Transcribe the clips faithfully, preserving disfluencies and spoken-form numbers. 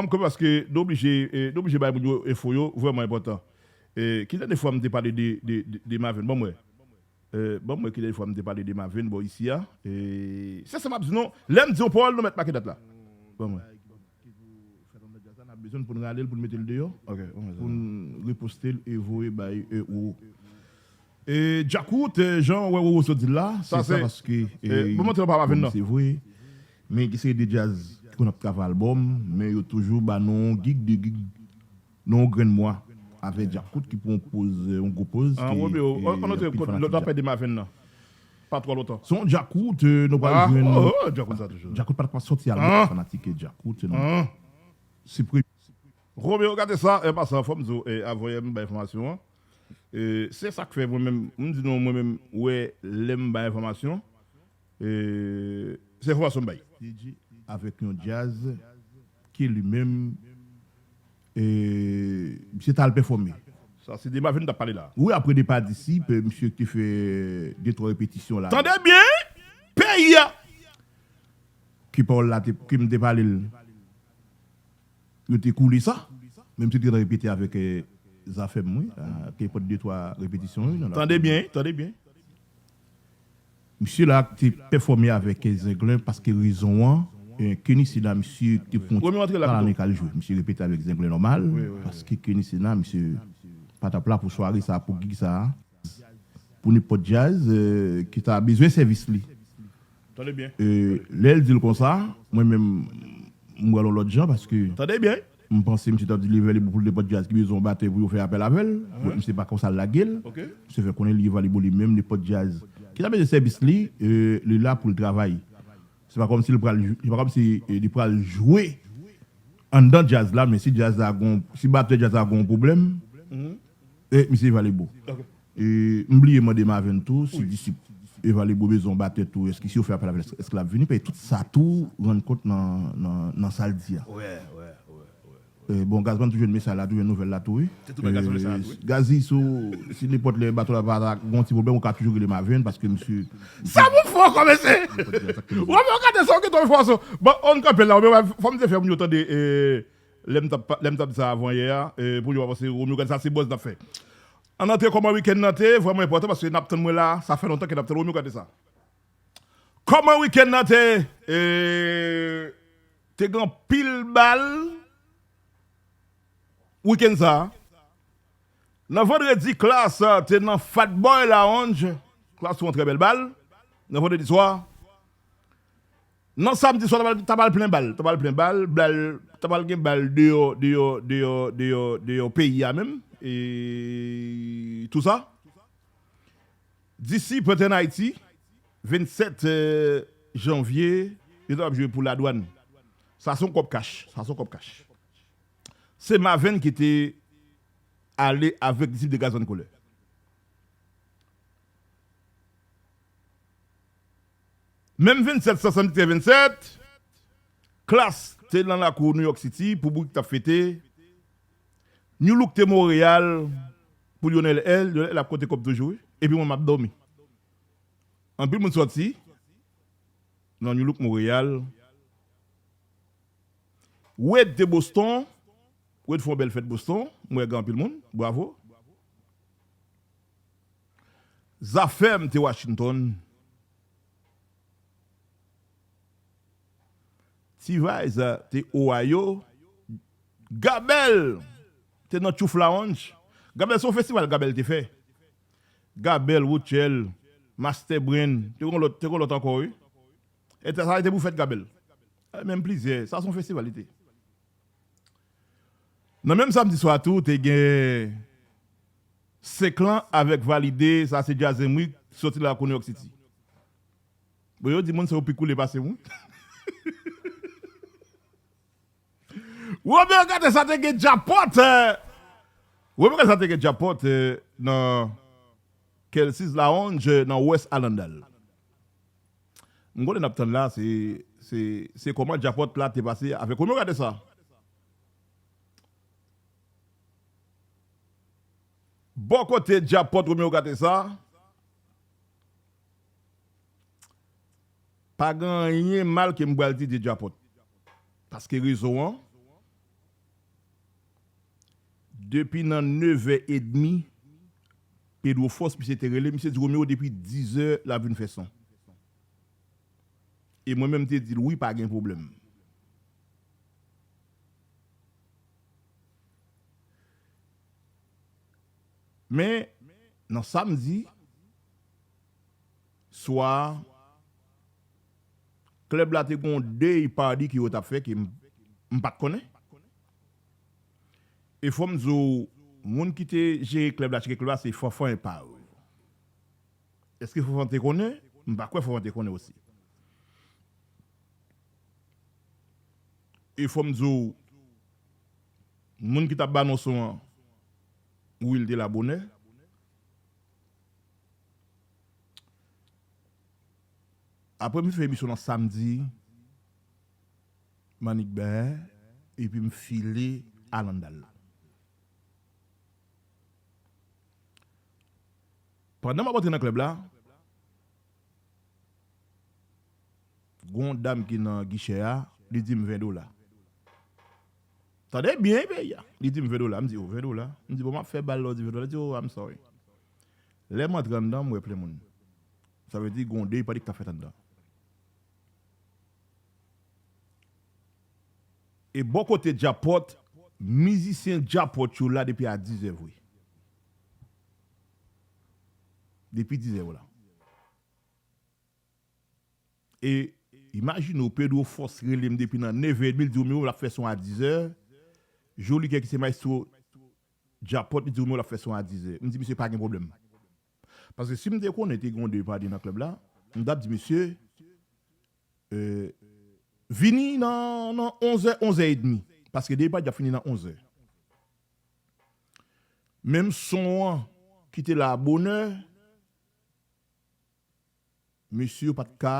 M kanpe paske nou oblije, eh, nou oblije bay moun yo enfo yo, vrèman enpòtan. Eh, ki dènye fwa m te pale de, de, de, de Maven? Ban m wè. Eh, ban m wè ki dènye fwa m te pale de Maven bò isi a. Eh, se sa m ap di nou. Lè m di yon pawòl, nou mèt make dat la. Ban m wè. N ap bezwen pou n rale l, pou n mete l deyò, pou n reposte l e voye bay, eh, Roro. E Djakout, eh, jan wè Roro sot di l la, se sa paske, eh, bon, se vre, men gen seri de djaz ki konn ap travay albòm, men yo toujou ba nou yon gig, de gig, nan yon grenn mwa, avè Djakout ki pran yon poz, eh, yon gwo poz, ki, eh, anpil fanatik Djakout. Pa twò lontan. Se yon Djakout, eh, nou pral jwenn. Djakout pa t ap sòti albòm fanatik Djakout, se non. Se premye. Romeo, gade sa, en pasan, fò m di w, eh, avan yè m bay enfòmasyon an. Eh, se sa k fè mwen menm, m di nou, mwen menm, wè, lè m bay enfòmasyon, eh, se enfòmasyon m bay. D J avèk yon djaz ke li menm, eh, misye t al pèfòme. Sa se de Maven n t ap pale la. Wi, apre depa Disip, misye te fè de twa repetisyon la. Tande byen, peyi a! Ki pawòl la te, ke m te pale l. Yo te koule sa. Menm si te repete avèk, eh, Zafèm, wi, ah, ke pote de twa repetisyon, wi, nan la. Tande byen, tande byen. Misye la te pèfòme avèk, eh, Zenglen paske rezon an, eh, Kenny Sena, misye te pran talane k al jwe. Misye repete avèk Zenglen nòmal, paske Kenny Sena, misye pa t ap la pou sware sa, pou gig sa a. Pou nenpòt djaz, eh, ki ta bezwen sèvis li. Tande byen. Eh, lè l di l konsa, mwen menm, m wè l yon lòt jan paske m panse misye t ap di li vle pou nenpòt djaz ki bezwen yon batè pou yo fè apèl avè l. Bon, misye pa konsa l lage l. Misye fè konnen li vle pou li menm, nenpòt djaz ki ta bezwen sèvis li, eh, li la pou l travay. Se pa kòmsi l pral, se pa kòmsi, eh, li pral jwe anndan djaz la, men si djaz la gon, si batè djaz la gon pwoblèm, e misye Valebo. E m bliye mande Maven tou, si Disip e Valebo bezwen batè tou, èske si yo fè apèl avè l, èske l ap vini? Paske tout sa tou rann kont nan, nan, nan sa l di a. E, bon, Gazman toujou jwenn mesaj la, toujou jwenn nouvèl la tou, wi. Te tou bay Gazman mesaj la tou, wi. Gazi, si w, si nenpòt lè bato la pa ta gon ti pwoblèm, ou ka toujou rele Maven, paske misye Sa pou fò kòmanse. Wè, men gade sa, ou gen twòp enfòmasyon. Bon, on kanpe la, men fò m te fè moun yo tande, eh, lè m t ap, lè m t ap di sa avan yè a, eh, pou yo pa panse Romeo gade sa, se buzz n ap fè. Ann antre kòman wikenn nan te, vrèman enpòtan, paske n ap tann mwen la, sa fè lontan ke n ap tann Romeo gade sa. Kòman wikenn nan te, eh, te gen anpil bal, Wikenn sa a, nan vandredi, Klass te nan Fat Boy Lounge. Klass fè yon trè bèl bal nan vandredi swa. Nan samdi swa, ta pral, ta pral plen bal, ta pral plen bal, bal, ta pral gen bal deyò, deyò, deyò, deyò, deyò peyi a menm, e tou sa. D C Panther Haiti, vennsèt, eh, janvye, yo t ap jwe pou Ladwàn. Sa se yon kòb kach, sa se yon kòb kach. Se Maven ki te ale avèk disip de Gazman Kolè. Menm vennsèt sa, samdi te vennsèt, Klass te nan lakou New York City pou bout ki t ap fete. New Look te Monreyal pou Lionel L. Lionel L ap konte kòb toujou, wi. Epi mwen, m ap dòmi. Anpil moun sòti nan New Look Monreyal. Wade te Boston. Wade fè yon bèl fèt Boston. M wè gen anpil moun. Bravo. Zafèm te Washington. T-Vice te Ohio. Gabèl te nan Chouf Lounge. Gabèl se yon festival Gabèl te fè. Gabèl, Rutshelle, Master Brain, te gen lòt, te gen lòt ankò, wi. E sa te pou fèt Gabèl. E menm plizyè, sa se yon festival li te. Nan menm samdi swa tou, te gen Senklan avèk Valide, sa se Jazz M Week, soti lakou New York City. Bon, yo di moun sa yo pi koule pase m, wi. Romeo gade sa te gen djapòt, eh. Romeo gade sa te gen djapòt, eh, nan Kelsey's Lounge, eh, nan West Hallandale. M konnen n ap tann la, se, se, se kòman djapòt la te pase avèk Romeo gade sa. Bò kote djapòt Romeo gade sa. Pa gen anyen mal ke m pral di de djapòt. Paske rezon an, Depi nan nevè edmi, Pedro Force, misye te rele, misye di Romeo depi dizè l ap vin fè son. E mwen menm m te di l wi, pa gen pwoblèm. Men, nan samdi swa, klèb la te gon day party ke yo t ap fè ke m, m pa t konnen. E fò m di w, moun ki te jere klèb la, tcheke klèb la, se Fanfan Epav. Èske Fanfan te konnen? M pa kwè Fanfan te konnen osi. E fò m di w, moun ki t ap ba nou son an, wi, l te la bonè. Apre m fè emisyon nan samdi, m annik benyen, epi m file al anndan l. Pandan m ap antre nan klèb la, gon dam ki nan gichè a, li di m ven dola. Tande byen, peyi a. Li di m ven dola. M di, "Oh, ven dola?" M di, "Bon, m ap fè bal la, w di ven dola." Li di, "Oh, I'm sorry." Lè m antre anndan, m wè plen moun. Sa vle di, gon day party k t ap fèt anndan. E bò kote Djapòt, mizisyen Djapòt yo la depi a dizè vre. Depi dizè yo la. E imajine w, Pedro Force rele m depi nan nevè edmi, l di Romeo l ap fè son a dizè. Jolikè ki se maestro Djapòt, li di Romeo l ap fè son a dizè. M di misye pa gen pwoblèm. Paske si m te konnen te gen yon day party nan klèb la, m t ap di misye, euh, vini nan, nan onzè, onzè edmi. Paske day party ap fini nan onzè. Menm son an ki te la bonè, mesye yo pa t ka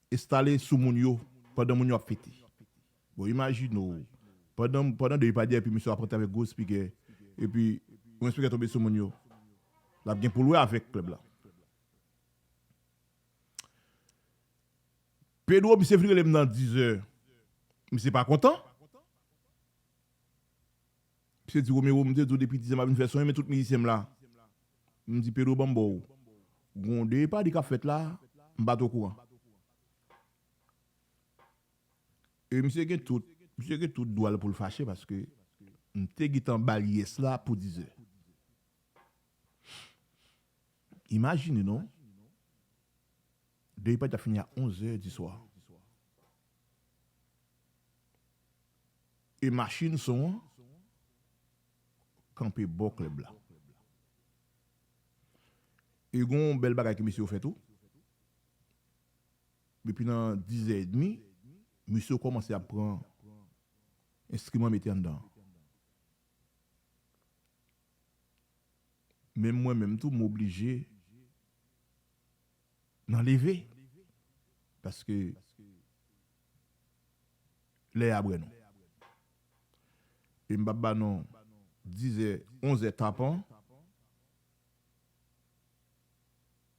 enstale sou moun yo pandan moun yo ap fete. Bon, imajine w, pandan, pandan day party, epi misye ap rantre avèk gwo spikè, epi yon spikè tonbe sou moun yo, l ap gen pou l wè avèk klèb la. Pedro, misye vin rele m nan dizè. Misye pa kontan. Misye di, "Romero, m te di w depi dizè m ap vin fè son, men tout mizisyen m la." M di, "Pedro, ban m ba w. Gon day party k ap fèt la, m pa t okouran." E misye gen tout, misye gen tout dwa l pou l fache paske m te gentan ba l yes la pou dizè. Imajine non, day party ap fini a onzè di swa. E machin son an kanpe bò klèb la. E gon bèl bagay ke mesye yo fè tou. Depi nan dizè edmi, mesye yo kòmanse ap pran enstriman mete anndan. Menm mwen menm tou, m oblije nan leve. Paske lè a bwè nou. E m p ap ba nou dizè, onzè tapan,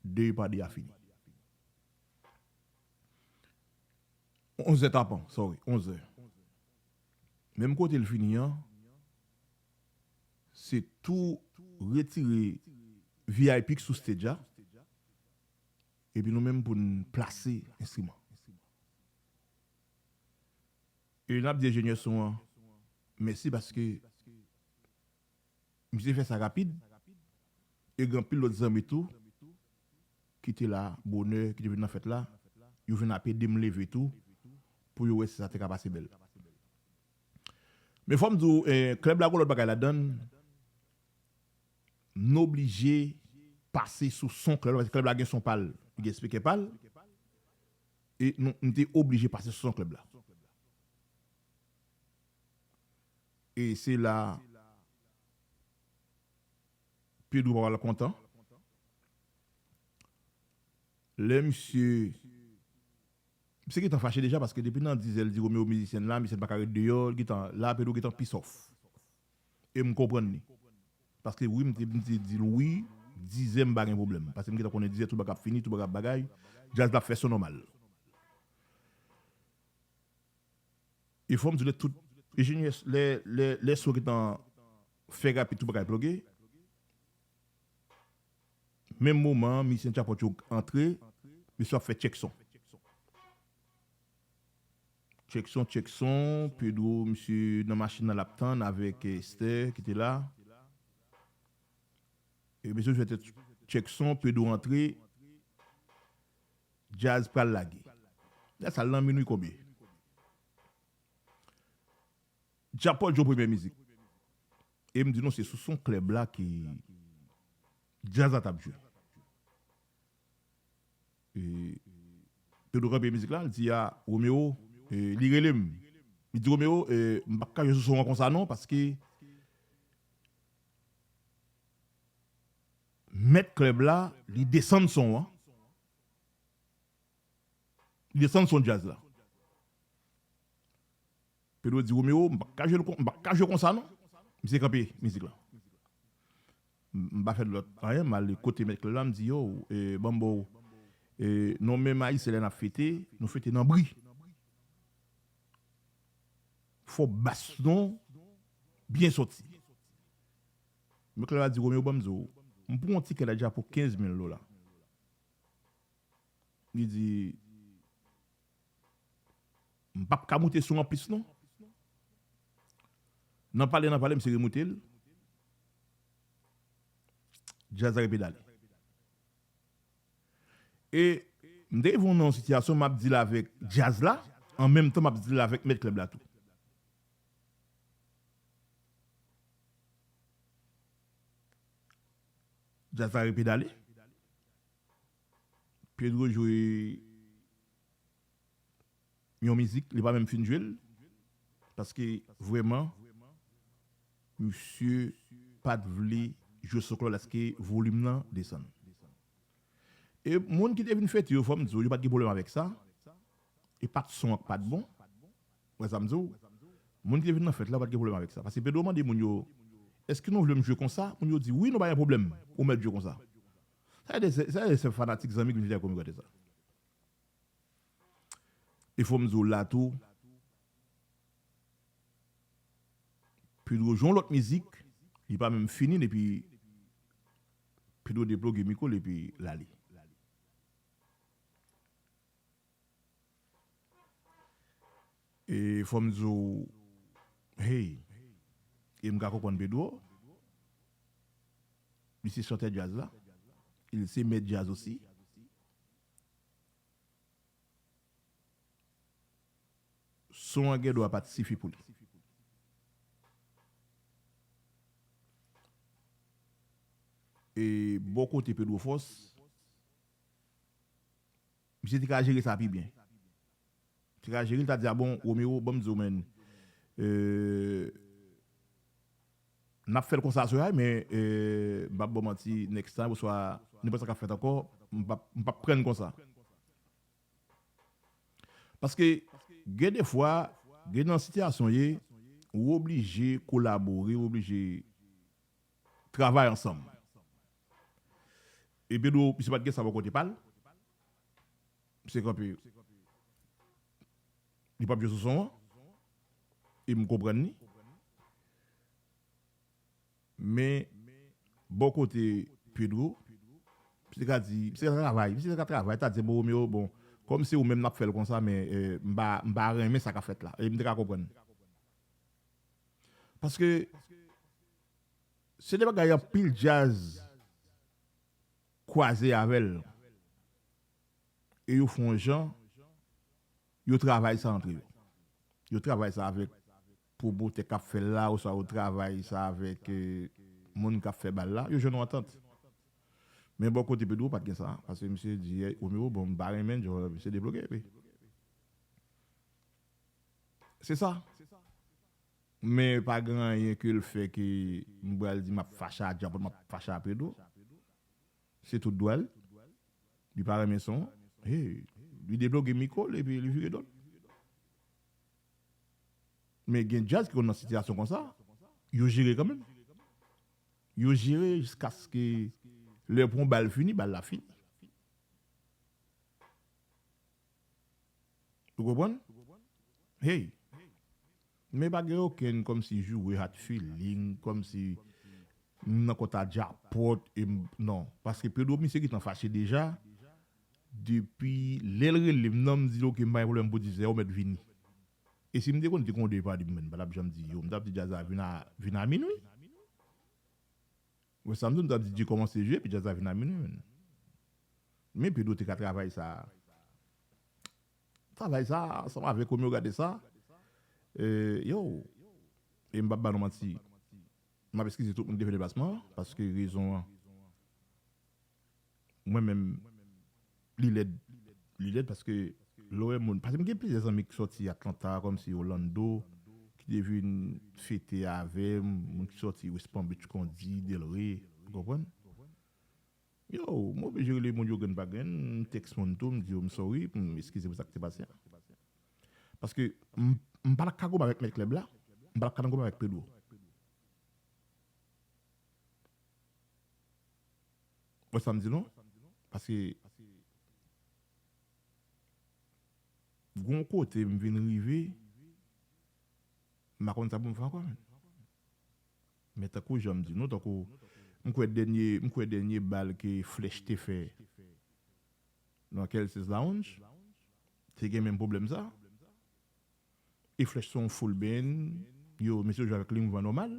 day party a fini. Onzè tapan, sorry, onzè. Menm kote l fini an, se tou retire V I P k sou stage a, epi nou menm pou n plase enstriman. E n ap di enjenyè son an mèsi paske misye fè sa rapid, e gen anpil lòt zanmi tou ki te la bonè, ki te vin nan fèt la, yo vin ap ede m leve tou, pou yo wè si sa te ka pase bèl. Men fò m di w, eh, klèb la gon lòt bagay ladan l, n oblije pase sou son klèb la, paske klèb la gen son pa l, li gen spikè pa l, e nou, m te oblije pase sou son klèb la. E se la Pedro pa pral kontan. Lè misye, misye gentan fache deja, paske depi nan dizè l di Romeo mizisyen la, mizisyen pa ka ret deyò, l gentan la, Pedro gentan piss off. E m konprann li. Paske wi, m te, m te di l wi, dizè m pa gen pwoblèm. Paske m gentan konnen dizè tout bagay ap fini, tout bagay ap bagay, djaz la ap fè son nòmal. E fò m di w lè tout Eugenius, lè, lè, lè son gentan fè rapid, tout bagay bloke. Menm moman an, mizisyen Djapòt yo antre, mesye ap fè tchèk son. Tchèk son, tchèk son, Pedro, misye nan machin nan l ap tann avèk, eh, Esther ki te la. E mesye fè tchèk son, Pedro antre, djaz pral lage. Lè sa l nan minwi konbyen? Djapòt jwe premye mizik. E m di nou se sou son klèb la ke djaz la t ap jwe. E Pedro kanpe mizik la, l di a Romeo, e li rele m. Li di Romeo, e m p ap ka jwe sou son an konsa non, paske mèt klèb la, li desann son an. Li desann son djaz la. Pedro di Romeo, m p ap ka jwe l kon, m p ap ka jwe konsa non. Misye kanpe mizik la. M, m pa fè lòt anyen, m ale kote mèt klèb la, m di yo, e, ban m ba w, e, non menm Ayisyen lè n ap fete, nou fete nan bri. Fò bas nou byen soti. Mèt klèb la di Romeo, ban m di w, m pran yon tikè la deja pou kenz mil dola. Li di, m p ap ka moute son an plis non. Nan pale, nan pale, misye remoute l. Djaz la repedale. E m te rive nan yon sitiyasyon, m ap deal avèk djaz la, an menm tan m ap deal avèk mèt klèb la tou. Djaz la repedale. Pedro jwe yon mizik, li pa menm fin jwe l, paske vrèman, misye pa t vle jwe sou klòl, èske volim nan desann. E moun ki te vin fete yo, fò m di w, yo pa t gen pwoblèm avèk sa. E pa t son an k pa t bon. Ou wè sa m di w? Moun ki te vin nan fèt la, yo pa t gen pwoblèm avèk sa. Paske Pedro mande moun yo, èske nou vle m jwe konsa? Moun yo di, wi, nou pa gen pwoblèm. Ou mèt jwe konsa. Sa e de, sa e de se fanatik zanmi ki vin fè komik gade sa. E fò m di w la tou, Pedro jwe yon lòt mizik, li pa menm fini l epi Pedro deploge mikwo l epi l ale. E fò m di w, hey, e m ka konprann Pedro, li se chantè djaz la, li se mèt djaz osi. Son an gen dwa pa t sifi pou li. E bò kote Pedro Force, misye te ka jere sa pi byen. Te ka jere l, ta di, a bon, Romeo, ban m di w, menn, euh, n ap fè l konsa aswè a, men, euh, m p ap ba w manti, next time, oswa nenpòt sa k ap fèt ankò, m p ap, m p ap pran n konsa. Paske gen de fwa, gen nan sitiyasyon w ye, ou oblije kolabore, ou oblije travay ansanm. E Pedro, misye pa t gen sa bò kote pa l. Misye kanpe. Li p ap jwe sou son an. E m konprann li. Men, bò kote Pedro, misye te ka di, misye te ka travay, misye te ka travay, ta di, bon, Romeo, bon, kòm se ou menm n ap fè l konsa, men, eh, m pa, m pa renmen sa k ap fèt la. E m te ka konprann. Paske, se de bagay anpil djaz kwaze avè l. E yo fè yon jan, yo travay sa antre yo. Yo travay sa avèk pwomotè k ap fè l la, oswa yo travay sa avèk, eh, moun k ap fè bal la, yo jwenn yon antant. Men bò kote Pedro pa t gen sa, paske misye di, eh, Romeo, bon, m pa renmen jan misye debloke, wi. Se sa. Men pa gen anyen ke l fè ke m pral di m ap fache a Djapòt, m ap fache a Pedro. Se tout dwa l. Li pa renmen son an. Hey, li debloge mikwo l epi li vire do l. Men gen djaz ki konn nan sitiyasyon konsa, yo jere kanmenm. Yo jere jiskaske lè pou yon bal fini, bal la fini. Ou konprann? Hey! Men pa gen okenn kòmsi joure hot feeling, kòmsi m nan kont a Djapòt, e m, non. Paske Pedro, misye gentan fache deja. Depi lè l rele m nan, m di l, "Ok, m pa gen pwoblèm pou dizè, ou mèt vini." E si m te konn, te konn depa di m, men, m pa t ap janm di yo. M t ap di djaz la vin a, vin a minwi. Wè sa m di, m t ap di Dye kòmanse jwe, epi djaz la vin a minwi, men. Men Pedro te ka travay sa. Travay sa, ansanm avèk Romeo Gade sa. E, yo, e m p ap ba nou manti. M ap eskize tout moun ki te fè deplasman an, paske rezon an, mwen menm, li lèd. Li lèd paske lè w wè moun, paske m gen plizyè zanmi ki sòti Atlanta, kòmsi Orlando, ki te vin fete avè m, moun ki sòti West Palm Beach, Kondi, Delray, ou konprann? Yo, m oblije rele moun yo grenn pa grenn, m tèks moun tou, m di yo m sorry, m eskize pou sa k te pase a. Paske m, m pa t ka goumen avèk mèt klèb la, m pa t ka nan goumen avèk Pedro. Wè sa m di non? Paske gon kote m vin rive, m pa konn sa pou m fè ankò, men. Men tankou jan m di nou, tankou m kwè dènye, m kwè dènye bal ke Flèch te fè nan Kelsey's Lounge, te gen menm pwoblèm sa. E Flèch se yon full band, yo, mesye yo jwe avèk li, mouvman nòmal.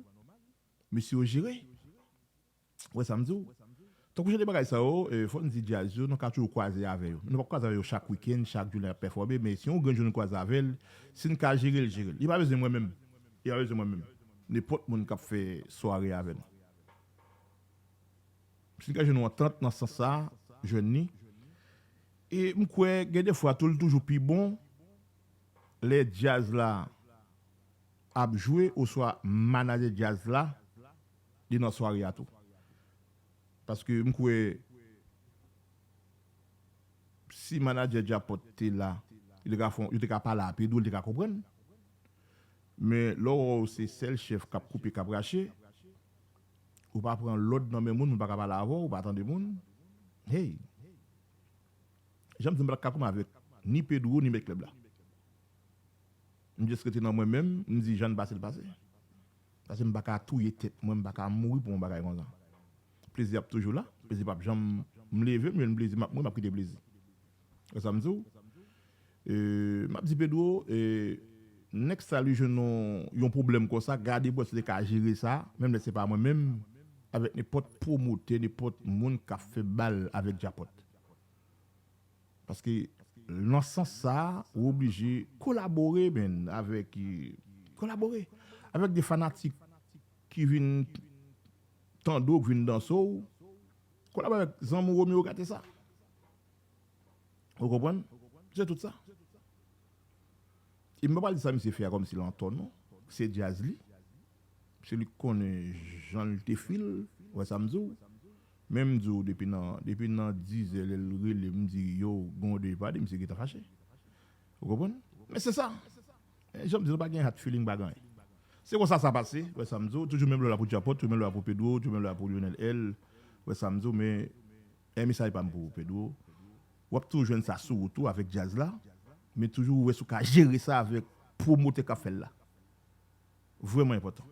Mesye yo jere. Wè sa m di w? Tankou jan de bagay sa yo, e, fò n di djaz yo, nou ka toujou kwaze avè yo. Nou p ap kwaze avè yo chak wikenn, chak jounen y ap pèfòme, men si yon grenn jou nou kwaze avè l, si n ka jere l, jere l. Li pa bezwen mwen menm. Li pa bezwen mwen menm. Nenpòt moun k ap fè sware avè nou. Si n ka jwenn yon antant nan sans sa, jwenn li. E m kwè gen de fwa tou, l toujou pi bon lè djaz la ap jwe oswa manadjè djaz la, li nan sware a tou. Paske m kwè si manadjè Djapòt te la, li te ka fè, yo te ka pale a Pedro, li te ka konprann. Men lè w wè w se sèl chèf k ap koupe, k ap rache, ou pa pran lòd nan men moun, moun pa ka pale avè w, ou pa tande moun. Hey! Jan m di, m pa t ka koumen avèk ni Pedro, ni mèt klèb la. M just rete nan mwen menm, m di jan n pase l pase. Paske m pa ka touye tèt mwen, m pa ka mouri pou yon bagay konsa. Plezi ap toujou la, plezi p ap janm, m leve, m jwenn plezi, m ap mouri, m ap kite plezi. Wè sa m di w? E, m ap di Pedro, e, next time li jwenn yon, yon pwoblèm konsa, gade pou wè si w te ka jere sa, menm lè se pa mwen menm, avèk nenpòt pwomotè, nenpòt moun k ap fè bal avèk Djapòt. Paske nan sans sa, ou oblije kolabore, men, avèk, e, kolabore avèk de fanatik ki vin tande w, ki vin danse w. Kolabore avèk zanmi w Romeo Gade sa. Ou konprann? Se tout sa. E m pa pral di sa misye fè a kòmsi l antò, non. Se djaz li. Se li k konnen jan l te fil, wè sa m di w. Men m di w, depi nan, depi nan dizè, lè l rele m, di, "Yo, gen yon depa," misye gentan fache. Ou konprann? Men se sa. E, jan m di, nou pa gen hot feeling, pa gen anyen. Se konsa sa pase, wè sa m di w. Toujou menm lè w la pou Djapòt, toujou menm lè w la pou Pedro, toujou menm lè w la pou Lionel L. Wè sa m di w, men, e, mesaj pa m pou Pedro. W ap toujou jwenn sa sou wout ou avèk djaz la, men toujou wè si w ka jere sa avèk pwomotè k ap fè l la. Vrèman enpòtan.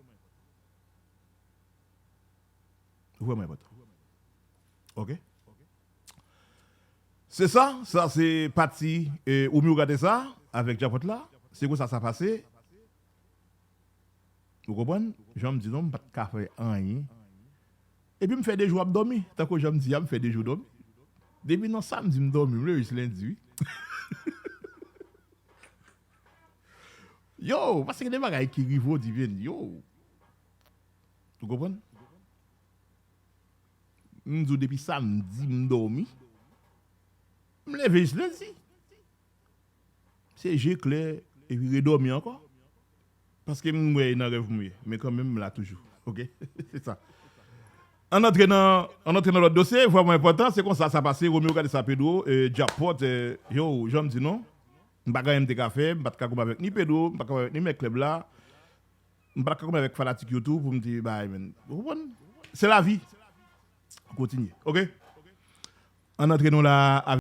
Vrèman enpòtan. Ok? Se sa, sa se pati, e, ou miw gade sa, avèk Djapòt la. Se konsa sa pase. Ou konprann? Jan m di non, m pa t ka fè anyen. Epi m fè de jou ap dòmi. Tankou jan m di a, m fè de jou dòmi. Depi nan samdi m dòmi, m leve jis lendi, wi. Yo, paske gen de bagay ki rive w di, men, yo. Ou konprann? M di w depi samdi m dòmi. M leve jis lendi. Se je klè epi redòmi ankò. Paske m wè e nan rèv m ye. Men kanmenm m la toujou. Ok? Se sa. Ann antre nan, ann antre nan lòt dosye, vrèman enpòtan, se konsa sa pase. Romeo gade sa Pedro, e, Djapòt, e, yo, jan m di non. M pa gen anyen m te ka fè, m pa t ka goumen avèk ni Pedro, m pa t ka goumen avèk ni mèt klèb la. M pa t ka goumen avèk fanatik yo tou pou m te bay, men. Ou konprann? Se lavi. Kontinye. Ok? Ann antre nou la avèk